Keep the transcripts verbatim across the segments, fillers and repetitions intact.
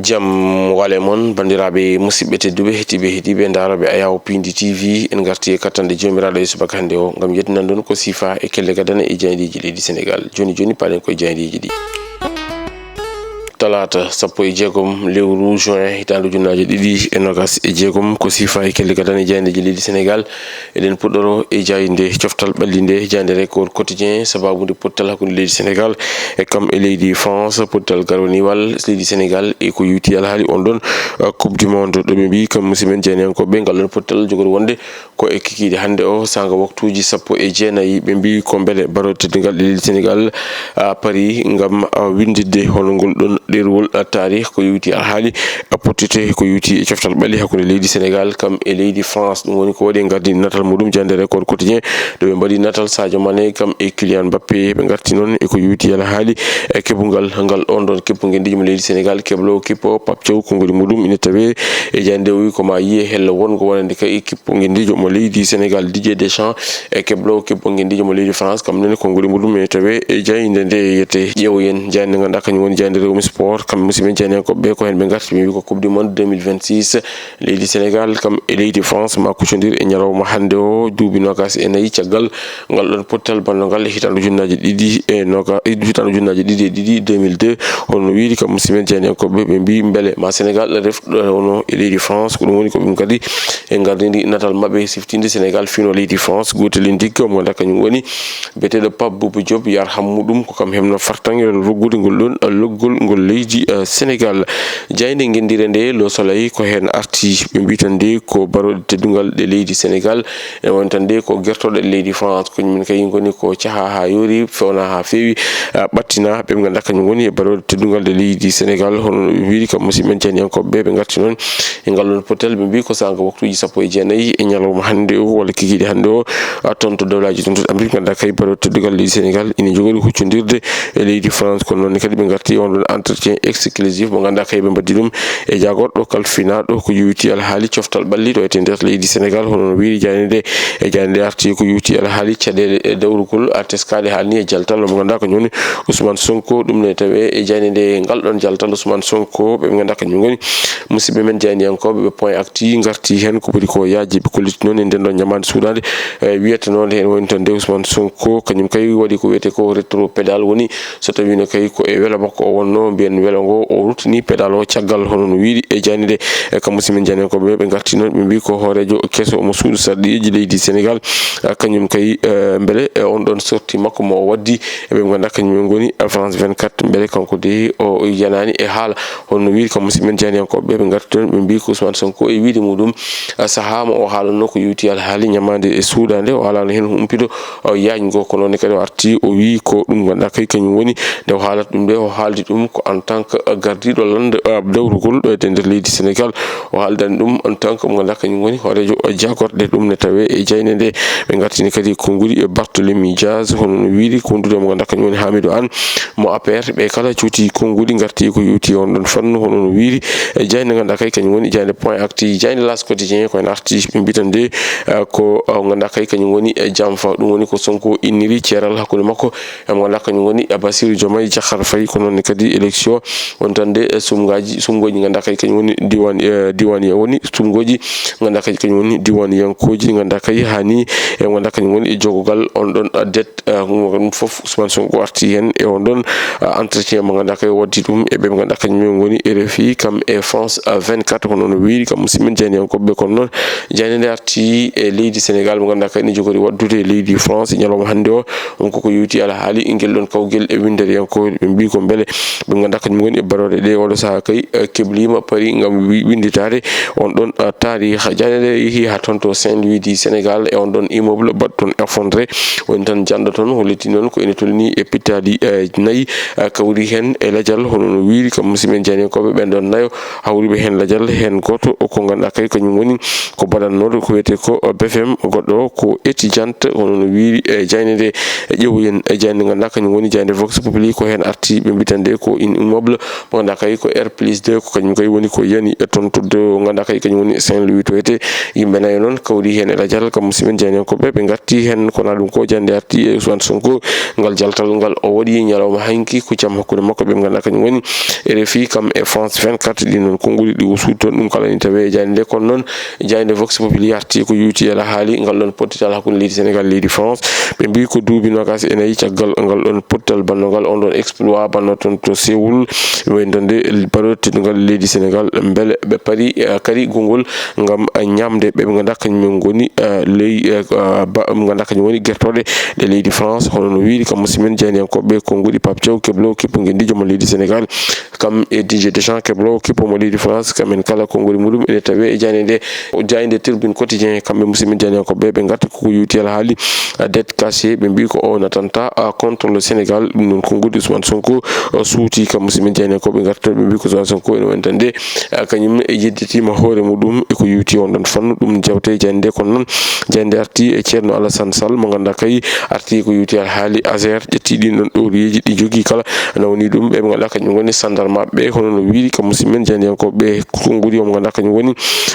Jam wale mon, banndiraaɓe musidɓe tedduɓe, heɗiiɓe heɗiiɓe, ndaarooɓe Ayaw Pindi T V, en ngarti e kattanɗe Joomiraaɗo e subaka hannde o, ngam yettinan ɗon ko siifa e kelle gadane e jaayndeeji leydi Senegaal. Jooni jooni, paɗen koye jaayndeeji ɗi. Talaata sappo e jeegom lewru juin, hitaande ujunnaaje ɗiɗi e noogas e jeegom, ko siifa e kelle gadane e jaayndeeji leydi Senegaal. Eɗen puɗɗoro e jaaynde coftal ɓalli nde, jaaynde Record Quotidien, sababu nde pottal hakkunde leydi Senegaal e kam e leydi France, pottal garwaniwal leydi Senegaal e ko yuti alhaali on ɗon, uh, Coupe du Monde, ɗo ɓe mbi kam musidɓe jaayndiyankooɓe, ngal ɗon pottal jogori wonde ko e kikiiɗe hannde o, saanga waktuuji sappo e jeenayi. Ɓe mbi ko mbele baroode teddungal e leydi Senegaal, uh, pari ngam, uh, winnditde hono ngol ɗon ɗerwol, uh, taarih ko yuti alhaali, uh, pottite ko yuti e coftal ɓalli hakkunde leydi Senegaal kam e leydi France. Ɗum woni ko waɗi e ngardi natal muɗum jaaynde Record Quotidien, ɗo ɓe mbaɗi natal Sadio Mané kam e Kylian Mbappé. Ɓe ngarti noon e ko yuti alhaali e keɓungal ngal on ɗon kippo ngendiijo mo leydi Senegaal, keblo kippo Pape Thiaw, konngudi muɗum ina tawe e jaaynde o wi ko ma yiye hello wongo wonande kay kippo ngendiijo mo leydi Senegaal, Didier Deschamps, e keblo kippo ngendiijo mo leydi France, kam nene konngudi muɗum ina tawe e jaaynde nde yete. Ƴeewoyen jaaynde nde ngannduɗaa kañum woni jaaynde Rewmi Sport, kamɓe musidɓe jaayndiyankooɓe ɓe ko heen ɓe ngarti, ɓe mbi ko Coupe du Monde deux mille vingt-six. Leydi Senegaal kam e leydi France ma kuccondir e ñalawma hannde o, duuɓi noogas e nayi caggal ngal ɗon pottal banndogal hitaande ujunnaaje ɗiɗi e nooga-, hitaande ujunnaaje ɗiɗi e ɗiɗi, deux mille deux. Hono no wiiri kam musidɓe jaayndiyankooɓe ɓe mbi mbele ma Senegaal ref ɗo wonno e leydi France, ko ɗum woni ko ɓe ngardi e ngardindi natal maɓɓe siftinde Senegaal fino leydi France. Gootel e ndigga mo ngannduɗaa kañum woni biyeteeɗo Pape Boubou Diop, yarham muɗum, ko kam heɓno fartaŋŋe roggude ngol ɗon loggol ngol leydi, eh, Senegaal. Jaaynde ngenndire nde, Le Soleil, ko heen arti, ɓe mbi tan nde ko baroode teddungal ɗe leydi Senegaal, ene woni tan nde ko gertooɗe ɗe leydi France, ko min kay ngoni ko caha haa yoori, fewna haa feewi, eh, ɓattina, ɓe ngannduɗaa kañum woni e baroode teddungal ɗe leydi Senegaal, hono no ɓe wiiri kam musidɓe men jaayndiyankooɓe ɓe, ɓe ngarti noon e ngal ɗon potel, ɓe mbi ko saanga waktuuji sappo e jeenayi e ñalawma hannde o, walla kikiiɗe hannde o, a, toon to Dowlaaji Tedduɗe Amerik, ngannduɗaa kay baroode teddungal leydi Senegaal ina jogori huccondirde e leydi France. Kono noon ne kadi ɓe ngarti e on ɗon entretien exclusif mo ngannduɗaa kay ɓe mbaɗi ɗum e jaagorɗo kalfinaaɗo ko yowiti alhaali coftal ɓalli ɗo e nder leydi Senegaal, hono no wiiri jaaynde nde. E jaaynde nde arti ko yowiti alhaali caɗeele e dawrugol, a, teskaade haalni e jaltal mo ngannduɗaa ko ñoni Ousmane Sonko. Ɗum ne tawe e jaaynde nde, ngal ɗon jaltal Ousmane Sonko, ɓe ngannduɗaa kañum ngoni musidɓe men jaayndiyankooɓe ɓe Point Actu ngarti heen ko ɓuri ko yaaji, ɓe kolliti noon e nden ɗon ñamaande suuɗaande, e, wiyetenoonde heen woni tan nde Ousmane Sonko, kañum kay waɗi ko wiyetee ko rétro pédale, woni so tawiino kay ko e welo makko o wonno, mbiyen welo ngo o ruttini pédale o caggal, hono no wiiri e jaaynde nde. E kam musidɓe men jaayndiyankooɓe ɓe ngarti noon, ɓe mbi ko hooreejo keso mo suudu sarɗiiji leydi Senegaal, a, kañum kay, e, mbele, e, on ɗon sorti makko mo o waddi, e ɓe ngannduɗaa kañum en ngoni, e, France vingt-quatre, mbele kanko de o yanaani e haala. Hono no wiiri kam musidɓe men jaayndiyankooɓe ɓe, ɓe ngarti toon, ɓe mbi ko Ousmane Sonko e wiide muɗum, a, sahaa mo o haalanno ko yowiti alhaali ñamaande e suuɗaande, o haalaano heen humpido, o, yaajngo, ko noon ne kadi o arti, o wii ko ɗum ngannduɗaa kay kañum woni nde o haalata ɗum nde, o haaldi ɗum ko en tant que, a, gardiiɗo lannda, a, dawrugol ɗo e nder leydi Senegaal. O haaldani ɗum en tant que mo ngannduɗaa kañum woni hooreejo jaagorɗe, ɗum ne tawe e jaaynde nde. Ɓe ngartini kadi konnguɗi e Barthélemy Diaz, hono no wiiri konnguɗi mo ngannduɗaa kañum woni Hamidou Anne mo A P R. Ɓe kala cuuti konnguɗi ngarti ko yowiti on ɗon fannu, hono no wiiri e jaaynde ngannduɗaa kay kañum woni jaaynde Point Actu, jaaynde L'As Quotidien ko en arti, ɓe mbi tan nde, eh, ko, eh, ngannduɗaa kay kañum woni, eh, jamfa, ɗum woni ko Sonko inniri ceeral hakkunde makko e mo ngannduɗaa kañum woni, eh, Bassirou Diomaye Diakhar Faye. Ko noon ne kadi élection woni tan nde, eh, sumngaaji, sumngooji ngannduɗaa kay kañum woni diiwaan, eh, diiwaan, woni sumngooji ngannduɗaa kay kañum woni diiwaanyankooji ngannduɗaa kay haani e ngannduɗaa kañum woni jogogal on ɗon, eh, det, eh, ɗum fof Ousmane Sonko arti heen e on ɗon, eh, entretien mo ngannduɗaa kay o waddi ɗum e ɓe ngannduɗaa kañum en ngoni R F I kam e France, eh, vingt-quatre, hono no wiiri kam musidɓe men jaayndiyankooɓe. Kono noon jaaynde nde arti e leydi Senegaal mo ngannduɗaa kay ne jogori waɗdude e leydi France e ñalawma hannde o. Ɗum koko yowiti alhaali ngel ɗon kawgel e winndereyankooɓe, ɓe mbi ko mbele ɓe ngannduɗaa kañum ngoni e baroode ɗe oɗo sahaa kay, eh, kebliima pari ngam wi-, winnditaade on ɗon, eh, taariha. Jaaynde nde yehi haa toon to Saint-Louis du Sénégal e on ɗon immeuble baɗɗo toon effondré. Woni tan janɗo toon holliti noon ko ene tolni e pittaali, eh, nayi, eh, kawri heen e lajal, hono no wiiri kam musidɓe men jaayndiyankooɓe ɓen ɗon nayo. Hawriiɓe heen lajal, heen gooto ko ngannduɗaa kay kañum woni ko baɗannooɗo ko wiyetee ko B F M, goɗɗo ko étudiante, hono no wiiri e jaaynde nde. E ƴeewoyen e jaaynde ngannduɗaa kañum woni jaaynde Vox Populi, ko heen arti ɓe mbi tan nde ko in Immeuble mo ngannduɗaa kay ko R plus deux, ko kañum kay woni ko yani e toon to do ngannduɗaa kay kañum woni Saint-Louis to wiyetee. Yimɓe nayo noon kawri heen e lajal kam musidɓe jaayndiyankooɓe, ɓe ngarti heen ko na ɗum ko jaaynde arti e Ousmane Sonko. Ngal jaltal ngal o waɗi ñalawma hanki ko jam hakkunde makko ɓe ngannduɗaa kañum woni R F I kam e France vingt-quatre, ɗin noon konnguli ɗi o suuti toon, ɗum kala ni tawi e jaaynde nde. Kono noon jaaynde Vox Populi arti ko yowti e alhaali ngal ɗoon pottital hakkunde leydi Sénégal e leydi France. Ɓe mbii ko duuɓi noogaas e nayi caggal ngal ɗoon pottal bannoogal on ɗoon exploit bannoo toon to Séoul, wayno nde baɗoowo teddungal leydi Sénégal, mbele ɓe pari, eh, kadi konngol ngam, eh, ñaamde ɓe ɓe ngannduɗaa kañum en ngoni, eh, ley, eh, ah, ba-, ɓe ngannduɗaa kañum woni gertooɗe ɗe leydi France, hono no wiyri kam musidɓe men jaayndiyankooɓe konnguli Pape Thiaw kebloowo kippu ngenndiijo mo leydi Sénégal. Kam e D J Deschamps kebloowo kippu mo leydi France, kam en kala konnguli muɗum ene tawe e jaaynde nde. O jaaynde Tribune Quotidien, kamɓe musidɓe jaayndiyankooɓe ɓe ngarti ko yowti alhaali, ah, dette cachée, ɓe mbii ko on attentat, ah, contre le Sénégal. Ɗum noon konnguli Ousmane Sonko, ah, suuti kam musidɓe jaayndiyankooɓe ngarti toon, ɓe mbii ko Ousmane Sonko ene wonta nde, ah, kañum e yedditiima hoore muɗum e ko yowti on ɗoon fannu. Ɗum jewte jaaynde nde, kono noon jaaynde arti e Ceerno Alassane Sall mo ngannduɗaa kay arti ko yowti alhaali Azer, ƴetti ɗin ɗon ɗowriyeeji ɗi jogii kala, na woni ɗum ɓe ɓe ngannduɗaa kañum woni sandarmaaɓe ɓe, hono no wiyri kam musidɓe men jaayndiyankooɓe konnguli o mo ngannduɗaa kañum woni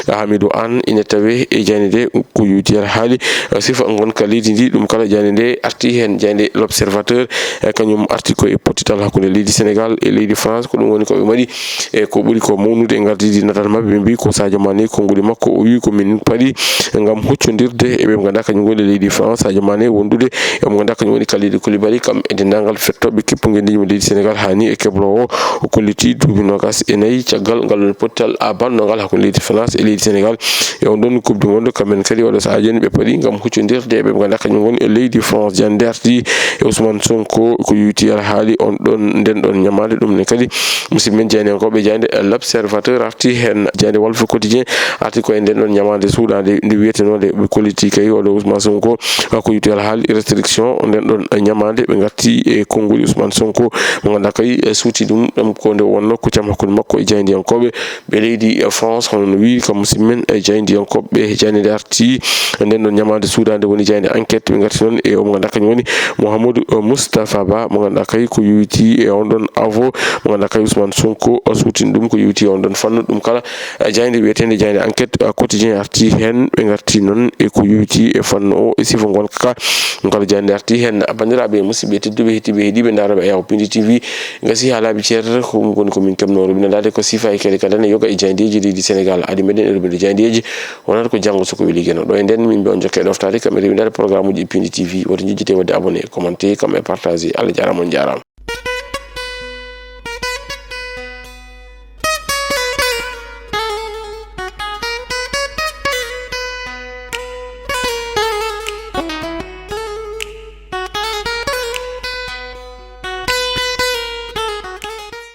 Hamidou Anne, ina tawe e jaaynde nde ko yowti alhaali, eh, sifa ngonka leydi ndi, ɗum kala jaaynde nde arti heen. Jaaynde L'Observateur, eh, kañum arti ko e pottital hakkunde leydi Sénégal e leydi France, ko ɗum woni ko ɓe mbaɗi e ko ɓuri ko mawnude e ngardiiji natal maɓɓe. Ɓe mbii ko Sadio Mané konnguli makko, o wii ko min paɗi ngam huccondirde e ɓe ngannduɗaa kañum ngoni leydi France. Sadio Mané wondude e mo ngannduɗaa kañum woni Kalidou Koulibaly, kam e denndaangal fettooɓe kippu ngenndiijo mo leydi Sénégal, haa ni e kebloowo o kolliti duuɓi noogaas e nayi caggal ngal ɗoon pottal a bannoogal hakkunde leydi France e leydi Sénégal e on ɗoon Coupe du Monde. Kamɓe kadi oɗo sahaa jooni ɓe paɗi ngam huccondirde e ɓe ngannduɗaa kañum woni e leydi France. Jaaynde arti e Ousmane Sonko ko yowti alhaali on ɗoon, nden ɗoon ñamaande. Ɗum ne kadi musidɓe men jaayndiyankooɓe jaaynde L'Observateur arti heen. Jaaynde Walf Quotidien arti ko e nden ɗoon ñamaande suuɗaande nde wiyetenoonde ɓe kolliti kay oɗo Ousmane Sonko, ko yowti alhaali restriction nden ɗoon ñamaande. Ɓe ngarti e konnguli Ousmane Sonko mo ngannduɗaa kay, eh, suuti ɗum, ɗum ko nde wonno ko jam hakkunde makko e jaayndiyankooɓe ɓe leydi, eh, France, hono no wiyri kam musidɓe men, eh, jaayndiyankooɓe jaaynde nde arti nden ɗoon ñamaande suuɗaande woni jaaynde Enquête. Ɓe ngarti noon e o mo ngannduɗaa kañum woni Mouhamadou, eh, Moustapha Ba mo ngannduɗaa kay ko yowiti e on ɗoon avo mo ngannduɗaa kay Ousmane Sonko, eh, suutini ɗum ko yowiti e on ɗoon fannu. Ɗum kala, eh, jaaynde wiyeteende jaaynde Enquête, eh, Quotidien arti heen. Ɓe ngarti noon e ko yowiti e fannu o e sifa ngonka ka. Ɗum kala jaaynde arti heen. Banndiraaɓe musidɓe tedduɓe, heɗiiɓe, heɗiiɓe ndaarooɓe e Yaw Pindi T V, gasi haa laaɓi cer, ko ɗum woni ko min keɓnoo rubinandaade ko sifa e kele kala ne yoga e jaayndeeji leydi Sénégal. Adi meɗen e rubinde jaayndeeji, wonata ko janngo so ko weli geno. Ɗo e nden min mbiya on jokke e ɗoftaade kam e rewindaade programme uji e Pindi T V. Woto njejjite waɗde abonné, commenté kam e partagé. Allah jaaraama, on jaaraama.